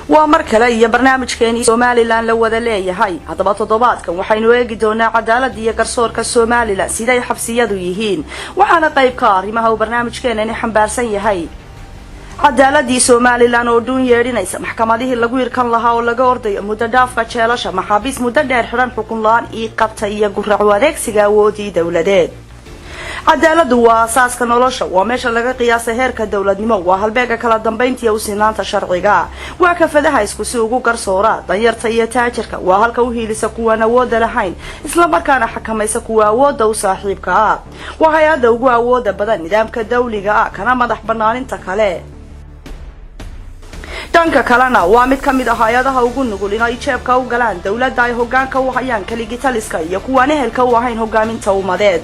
Waa mar kale iyo barnaamijkeenii Somaliland la wada leeyahay. Haddaba, toddobaadkan waxaynu eegi doonaa cadaalada iyo garsoorka Somaliland, siday xabsiyadu yihiin. Waxaana qayb ka arrimaha uu barnaamijkeenani xambaarsan yahay cadaaladii Somaliland oo dhuun yeedhinaysa, maxkamadihii lagu irkan lahaa oo laga ordayo, muddo dhaafka jeelasha, maxaabiis muddo dheer xidhan, xukun la-aan ii qabta iyo guracu adeegsiga awoodii dowladeed. Cadaaladu waa asaaska nolosha, waa meesha laga qiyaasa heerka dowladnimo, waa halbeega kala dambaynta iyo u sinaanta sharciga, waa kafadaha isku si ugu garsoora danyarta iyo taajirka, waa halka u hiilisa kuwaan awooda lahayn, islamarkaana xakamaysa kuwa awooda u saaxiibka ah, waa hay-adda ugu awooda badan nidaamka dawliga ah, kana madax banaaninta kale. Dhanka kalena, waa mid ka mid ah hay-adaha ugu nugul inay jeebka u galaan dowladda ay hogaanka u hayaan kaligitaliska iyo kuwaan ehelka u ahayn hogaaminta ummadeed.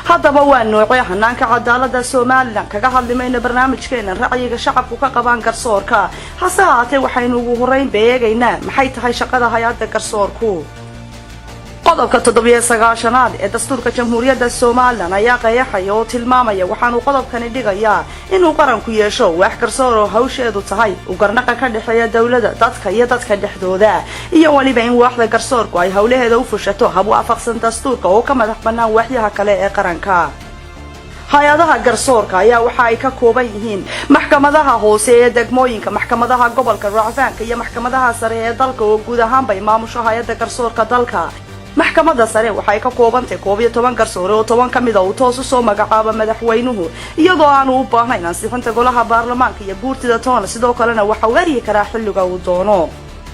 Haddaba, waa noocee hanaanka cadaalada Somaliland? Kaga hadli mayno barnaamijkeena ra'yiga shacabku ka qabaan garsoorka. Hase haatee, waxaynu ugu horeyn ba eegaynaa maxay tahay shaqada hay-adda garsoorku. Qodobka 97aad ee dastuurka Jamhuuriyadda Somaliland ayaa qeexaya oo tilmaamaya. Waxaanu qodobkani dhigayaa inuu qaranku yeesho waax garsoor oo hawsheedu tahay u garnaqa ka dhexeeya dowladda, dadka iyo dadka dhexdooda, iyo weliba in waaxda garsoorku ay howlaheeda u fushato hab waafaqsan dastuurka oo ka madax bannaan waaxyaha kale ee qaranka. Hay-adaha garsoorka ayaa waxa ay ka kooban yihiin maxkamadaha hoose ee degmooyinka, maxkamadaha gobolka, racfaanka iyo maxkamadaha sare ee dalka, oo guud ahaanbay maamusho hay-adda garsoorka dalka. Maxkamadda sare waxay ka koobantahay 11 garsoore, oo 10 ka mida uu toos usoo magacaabo madaxweynuhu, iyadoo aanu u baahnayn ansixinta golaha baarlamaanka iyo guurtida toona. Sidoo kalena waxa uu eryi karaa xilliga uu doono.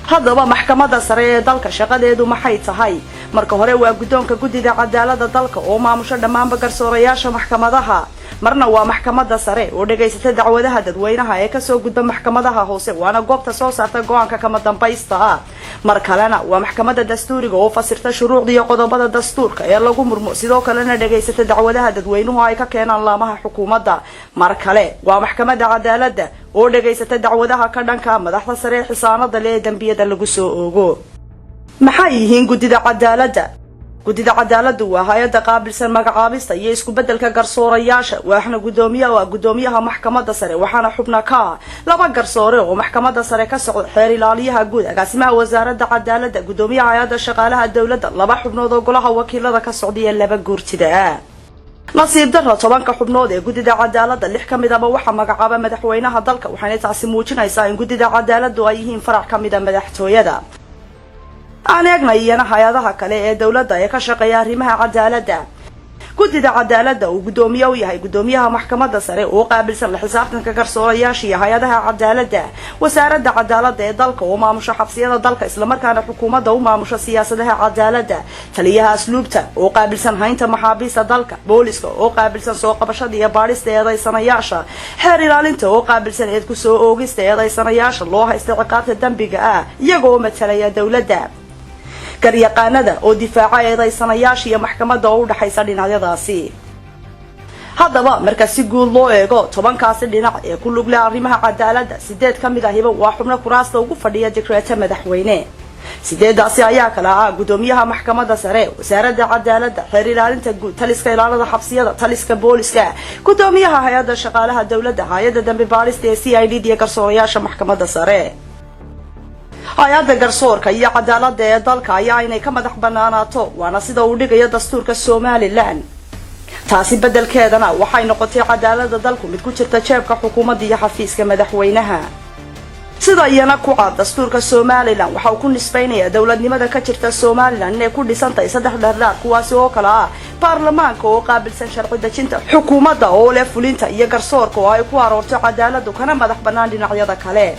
Haddaba, maxkamadda sare ee dalka shaqadeedu maxay tahay? Marka hore, waa guddoonka guddida cadaalada dalka oo maamusho dhammaanba garsoorayaasha maxkamadaha. Marna waa maxkamadda sare oo dhegaysata dacwadaha dadweynaha ee kasoo gudba maxkamadaha hoose, waana goobta soo saarta go-aanka kama dambaysta ah. Mar kalena waa maxkamadda dastuuriga oo fasirta shuruucda iyo qodobada dastuurka ee lagu murmo, sidoo kalena dhegaysata dacwadaha dadweynuhu ay ka keenaan laamaha xukuumadda. Mar kale waa maxkamadda cadaaladda oo dhegaysata dacwadaha ka dhanka madaxda sare ee xisaanada leh ee dembiyada lagu soo oogo. Maxay yihiin guddida cadaaladda? Guddida cadaaladdu waa hay-adda qaabilsan magacaabista iyo isku beddelka garsoorayaasha. Waxna guddoomiye oo ah guddoomiyaha maxkamadda sare, waxaana xubna ka ah laba garsoore oo maxkamadda sare ka socda, xeer ilaaliyaha guud, agaasimaha wasaaradda cadaaladda, guddoomiyaha hay-adda shaqaalaha dowladda, laba xubnood oo golaha wakiilada ka socda iyo laba guurtida ah. Nasiib darro, 10ka xubnood ee guddida cadaaladda, lix ka midaba waxaa magacaaba madaxweynaha dalka, waxaana taasi muujinaysaa in guddida cadaaladdu ay yihiin farac ka mida madaxtooyada. Aan eegna iyana hay-adaha kale ee dowladda ee ka shaqeeya arrimaha cadaaladda. Guddida cadaaladda uu guddoomiye u yahay guddoomiyaha maxkamadda sare oo qaabilsan la xisaabtanka garsoorayaasha iyo hay-adaha cadaaladda. Wasaaradda cadaaladda ee dalka oo maamusha xabsiyada dalka, islamarkaana xukuumadda u maamusha siyaasadaha cadaaladda. Taliyaha asluubta oo qaabilsan haynta maxaabiista dalka. Booliska oo qaabilsan soo qabashada iyo baadhista eedaysanayaasha. Xeer ilaalinta oo qaabilsan eed kusoo oogista eedaysanayaasha loo haysta ciqaabta dembiga ah, iyaga oo matalaya dowladda. Garyaqaanada oo difaaca eedaysanayaasha iyo maxkamadda oo u dhexaysa dhinacyadaasi. Haddaba, marka si guud loo eego 10kaasi dhinac ee ku lug leh arrimaha cadaaladda, sideed ka mid ahiba waa xubno kuraasta ugu fadhiya dikreeto madaxweyne. Sideedaasi ayaa kala ah guddoomiyaha maxkamadda sare, wasaaradda cadaaladda, xeer ilaalinta guud, taliska ilaalada xabsiyada, taliska booliska, guddoomiyaha hay-adda shaqaalaha dowladda, hay-adda dambi baadhista ee CID iyo garsoorayaasha maxkamadda sare. Hay-adda garsoorka iyo cadaaladda ee dalka ayaa inay ka madax banaanaato, waana sida uu dhigayo dastuurka Somaliland. Taasi beddelkeedana waxay noqotay cadaaladda dalku mid ku jirta jeebka xukuumadda iyo xafiiska madaxweynaha. Sida iyana ku cad dastuurka Somaliland, waxa uu ku nisbaynayaa dowladnimada ka jirta Somaliland inay ku dhisan tahay saddex dhardhaar, kuwaasi oo kale ah baarlamaanka oo qaabilsan sharci dejinta, xukuumadda oo leh fulinta, iyo garsoorka oo ay ku aroorto cadaaladdu, kana madax bannaan dhinacyada kale.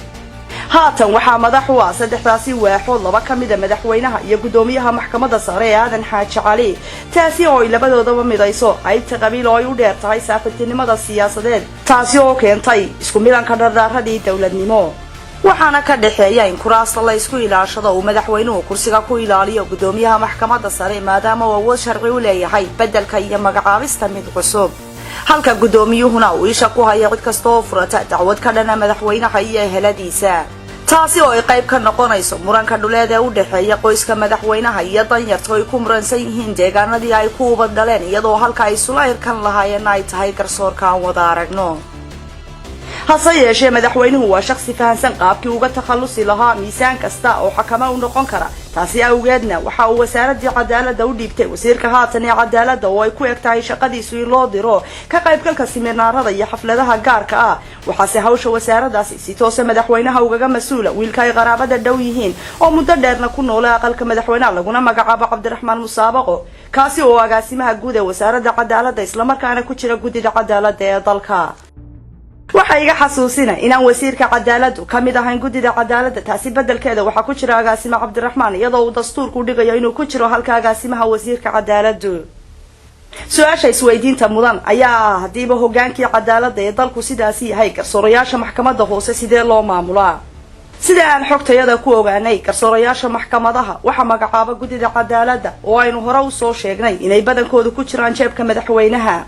Haatan waxaa madax u ah saddexdaasi waaxood laba ka mida madaxweynaha iyo guddoomiyaha maxkamadda sare ee Aadan Xaaji Cali, taasi oo ay labadoodaba midayso qaybta qabiil oo ay u dheer tahay saaxiibtinimada siyaasadeed, taasi oo keentay isku milanka dhardhaaradii dowladnimo. Waxaana ka dhexeeya in kuraasta la isku ilaashado, uu madaxweynuhu kursiga ku ilaaliyo guddoomiyaha maxkamadda sare, maadaama uu awood sharci u leeyahay beddelka iyo magacaabista mid cusub, halka guddoomiyuhuna uu isha ku hayo cid kasta oo furata dacwad ka dhana madaxweynaha iyo eheladiisa, taasi oo ay qayb ka noqonayso muranka dhuleed ee u dhexeeya qoyska madaxweynaha iyo danyarta ay ku muransan yihiin deegaanadii ay ku ubad dhaleen, iyadoo halka ay isula irkan lahaayeenna ay tahay garsoorka aan wada aragno. Hase yeeshee, madaxweynuhu waa shaksi fahansan qaabkii uga takhallusi lahaa miisaan kasta oo xakamo u noqon kara. Taasi awgeedna waxa uu wasaaradii cadaaladda u dhiibtay wasiirka haatan ee cadaaladda, oo ay ku eg tahay shaqadiisu in loo diro ka qaybgalka siminaarada iyo xafladaha gaarka ah. Waxaase hawsha wasaaradaasi si toosa madaxweynaha ugaga mas-uula wiilka ay qaraabada dhow yihiin oo muddo dheerna ku noola aqalka madaxweynaha, laguna magacaabo Cabdiraxmaan Musaabaqo, kaasi oo agaasimaha guud ee wasaaradda cadaaladda, islamarkaana ku jira guddida cadaaladda ee dalka. Waxaa iga xasuusina inaan wasiirka cadaaladdu ka mid ahayn guddida cadaaladda. Taasi beddelkeeda waxaa ku jira agaasime Cabdiraxmaan, iyadoo uu dastuurku dhigayo inuu ku jiro halka agaasimaha wasiirka cadaaladdu. Su-aasha isweydiinta mudan ayaa ah: haddiiba hogaankii cadaaladda ee dalku sidaasi yahay, garsoorayaasha maxkamadda hoose sidee loo maamulaa? Sida aan xogtayada ku ogaanay, garsoorayaasha maxkamadaha waxaa magacaaba guddida cadaaladda, oo aynu hore usoo sheegnay inay badankoodu ku jiraan jeebka madaxweynaha.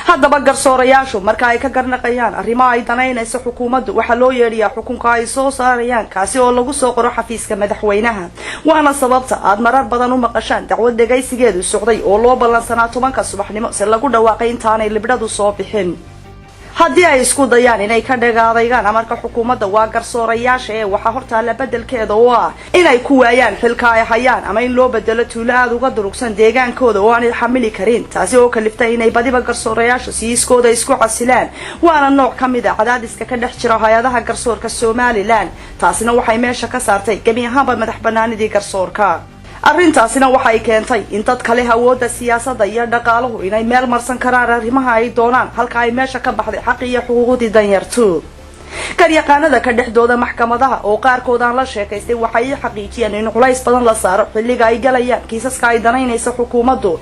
Haddaba, garsoorayaashu marka ay ka garnaqayaan arrimo ay danaynayso xukuumaddu, waxaa loo yeedhiyaa xukunka ay soo saarayaan, kaasi oo lagu soo qoro xafiiska madaxweynaha. Waana sababta aad marar badan u maqashaan dacwad dhegaysigeedu socday oo loo ballansanaa 10-ka subaxnimo, se lagu dhawaaqay intaanay libdhadu soo bixin. Haddii ay isku dayaan inay ka dhagaadaygaan amarka xukuumadda, waa garsoorayaasha ee, waxaa hortaalla beddelkeeda oo ah inay ku waayaan xilka ay hayaan ama in loo bedelo tuulo aada uga durugsan deegaankooda oo aanay xamili karin, taasi oo kaliftay inay badiba garsoorayaashu si iskooda isku casilaan. Waana nooc ka mid a cadaadiska ka dhex jira hay-adaha garsoorka Somaliland. Taasina waxay meesha ka saartay gebi ahaanba madax banaanidii garsoorka. Arrintaasina waxay keentay in dad kale awoodda siyaasadda iyo dhaqaaluhu inay meel marsan karaan arrimaha ay doonaan, halka ay meesha ka baxday xaqi iyo xuquuqdii danyartu. Garyaqaanada ka dhexdooda maxkamadaha oo qaarkood aan la sheekaystay waxay ii xaqiijiyeen in culays badan la saaro xilliga ay galayaan kiisaska ay danaynaysa xukuumaddu.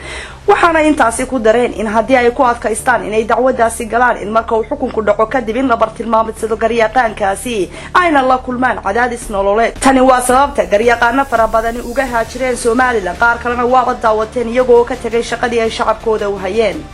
Waxaana intaasi ku dareen in haddii ay ku adkaystaan inay dacwadaasi galaan, in marka uu xukunku dhaco kadib in la bartilmaamadsado garyaqaankaasi, ayna la kulmaan cadaadis nololeed. Tani waa sababta garyaqaano fara badani uga haajireen Somaliland, qaar kalena waaba daawateen iyagoo ka tegay shaqadii ay shacabkooda u hayeen.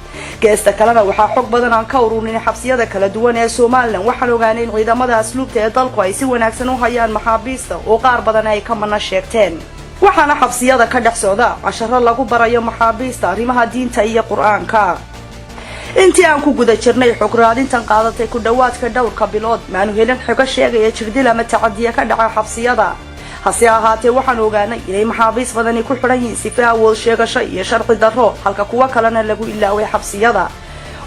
Geesta kalena, waxaa xog badan aan ka ururinay xabsiyada kala duwan ee Somaliland. Waxaan ogaanay in ciidamada asluubta ee dalku ay si wanaagsan u hayaan maxaabiista, oo qaar badan ay ka mana sheegteen. Waxaana xabsiyada ka dhex socda casharo lagu barayo maxaabiista arrimaha diinta iyo Qur-aanka. Intii aan ku guda jirnay xog raadintan qaadatay ku dhowaadka dhowrka bilood, maanu helin xogo sheegaya jirdil ama tacadiya ka dhaca xabsiyada. Hase ahaatee, waxaan ogaanay inay maxaabiis badani ku xidhan yihiin sife awood sheegasho iyo sharci darro, halka kuwo kalena lagu ilaaway xabsiyada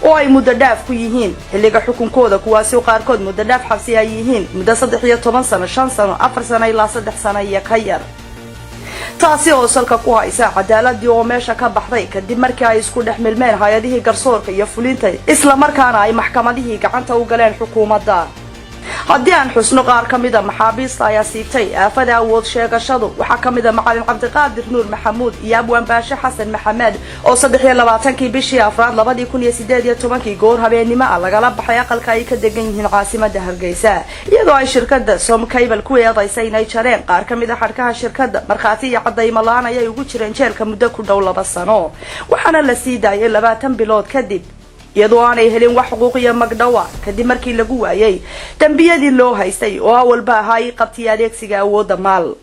oo ay muddo dhaaf ku yihiin xilliga xukunkooda, kuwaasi qaarkood muddo dhaaf xabsi ay yihiin muddo 13 sano, 5 sano, 4 sano ilaa 3 sano iyo ka yar. Taasi oo salka ku haysa cadaaladii oo meesha ka baxday kadib markii ay isku dhex milmeen hay-adihii garsoorka iyo fulinta, islamarkaana ay maxkamadihii gacanta u galeen xukuumadda. Haddii aan xusno qaar ka mida maxaabiista ayaa siibtay aafada awood sheegashadu, waxaa ka mid a macalin Cabdiqaadir Nuur Maxamuud iyo abwaan Baashe Xasan Maxamed, oo 23-kii bishii afraad 2018-kii goor habeennimo ah lagala baxay aqalka ay ka degan yihiin caasimada Hargeysa, iyadoo ay shirkada Somcable ku eedaysay inay jareen qaar ka mid a xadhkaha shirkada. Markhaati iyo cadaymo la-aan ayay ugu jireen jeelka muddo ku dhow 2 sano, waxaana la sii daayay 20 bilood kadib, iyadoo aanay helin wax xuquuq iyo magdhowa, kadib markii lagu waayay dembiyadii loo haystay oo awalba ahaa ii qabtay adeegsiga awoodda maal,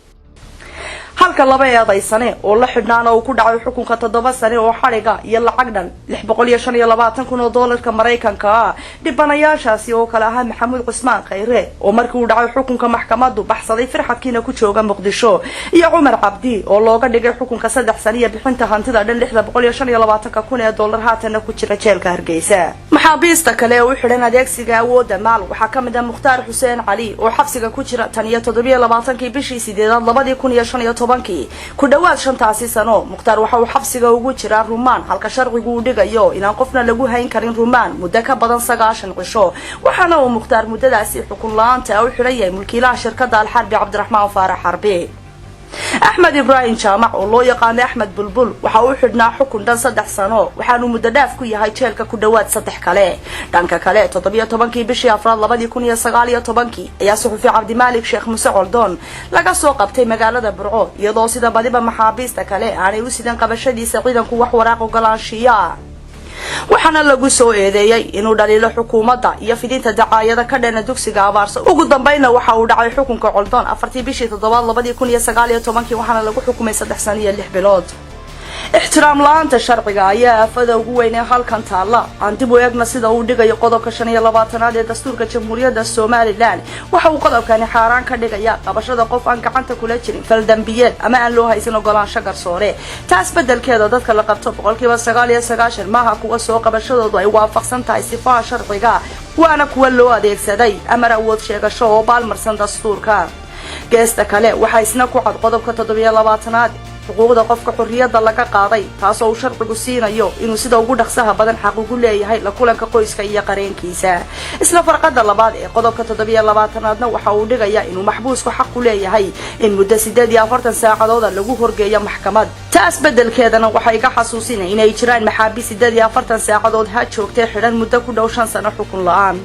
halka laba eedaysane oo la xidhnaana uu ku dhacay xukunka 7 sane oo xadhiga iyo lacag dhan 625,000 oo doolarka Maraykanka ah. Dhibanayaashaasi oo kale ahaa Maxamuud Cusmaan Khayre, oo markii uu dhacay xukunka maxkamadu baxsaday, firxadkiina ku jooga Muqdisho, iyo Cumar Cabdi, oo looga dhigay xukunka 3 sane iyo bixinta hantida dhan 625,000 ee doolar, haatana ku jira jeelka Hargeysa. Maxaabiista kale ee u xidhan adeegsiga awoodda maal waxaa ka mid ah Mukhtaar Xuseen Cali, oo xabsiga ku jira tan iyo 27-kii bishii sideedaad 2015-kii. Ku dhawaad shantaasi sano Mukhtaar waxa uu xabsiga ugu jiraa rumaan, halka sharcigu uu dhigayo inaan qofna lagu hayn karin rumaan muddo ka badan 90 cisho. Waxaana uu Mukhtaar muddadaasi xukun la-aanta u xidhan yahay mulkiilaha shirkadda Alxarbi, Cabdiraxmaan Faarax Xarbi. Axmed Ibraahim Jaamac, oo loo yaqaano Axmed Bulbul, waxa uu xidhnaa xukun dhan 3 sano, waxaanuu muddo dhaaf ku yahay jeelka ku dhawaad saddex kale. Dhanka kale, 17-kii bishii afraad 2019-kii ayaa suxufi Cabdimaalik Sheekh Muse Coldoon laga soo qabtay magaalada Burco, iyadoo sida badiba maxaabiista kale aanay u sidan qabashadiisa ciidanku wax waraaq ogolaanshiya. Waxaana lagu soo eedeeyey inuu dhaliilo xukuumadda iyo fidinta dacaayada ka dhana dugsiga Abaarso. Ugu dambeynna waxa uu dhacay xukunka Coldoon 4-tii bishii toddobaad 2019-kii, waxaana lagu xukumay 3 sano iyo 6 bilood. Ixtiraam la-aanta sharciga ayaa aafada ugu weyn ee halkan taalla. Aan dib u eegna sida uu dhigayo qodobka 25aad ee dastuurka Jamhuuriyadda Somaliland. Waxa uu qodobkani xaaraan ka dhigaya qabashada qof aan gacanta kula jirin fal dambiyeed ama aan loo haysan ogolaansho garsoore. Taas bedelkeeda, dadka la qabto 99% maaha kuwa soo qabashadoodu ay waafaqsan tahay sifaha sharciga, waana kuwa loo adeegsaday amar awood sheegasho oo baalmarsan dastuurka. Geesta kale, waxaa isna ku cad qodobka 27aad xuquuqda qofka xorriyadda laga qaaday, taasoo uu sharcigu siinayo inuu sida ugu dhaqsaha badan xaq ugu leeyahay la kulanka qoyska iyo qareenkiisa. Isla farqada labaad ee qodobka 27aadna waxa uu dhigayaa inuu maxbuusku xaq u leeyahay in muddo 48 saacadooda lagu horgeeyo maxkamad. Taas beddelkeedana waxay iga xasuusinay inay jiraan maxaabiis 48 saacadood ha joogtay xidhan muddo ku dhow 5 sano xukun la-aan.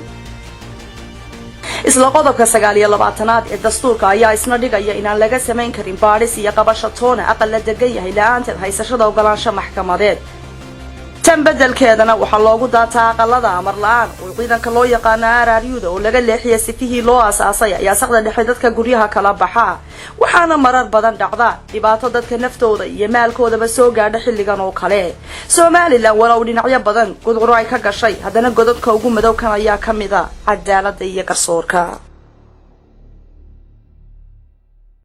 Isla qodobka 29aad ee dastuurka ayaa isna dhigaya inaan laga samayn karin baadhis iyo qabasho toona aqal la degan yahay la-aanteed haysashada ogolaansho maxkamadeed. Tan beddelkeedana waxaa loogu daataa aqalada amar la-aan, oo ciidanka loo yaqaano RRU-da oo laga leexiyay sifihii loo aas-aasay ayaa saqda dhexe dadka guryaha kala baxa. Waxaana marar badan dhacda dhibaato dadka naftooda iyo maalkoodaba soo gaadha xilligan oo kale. Somaliland, walow dhinacyo badan gudcuro ay ka gashay, haddana godadka ugu madowkan ayaa ka mid a cadaaladda iyo garsoorka.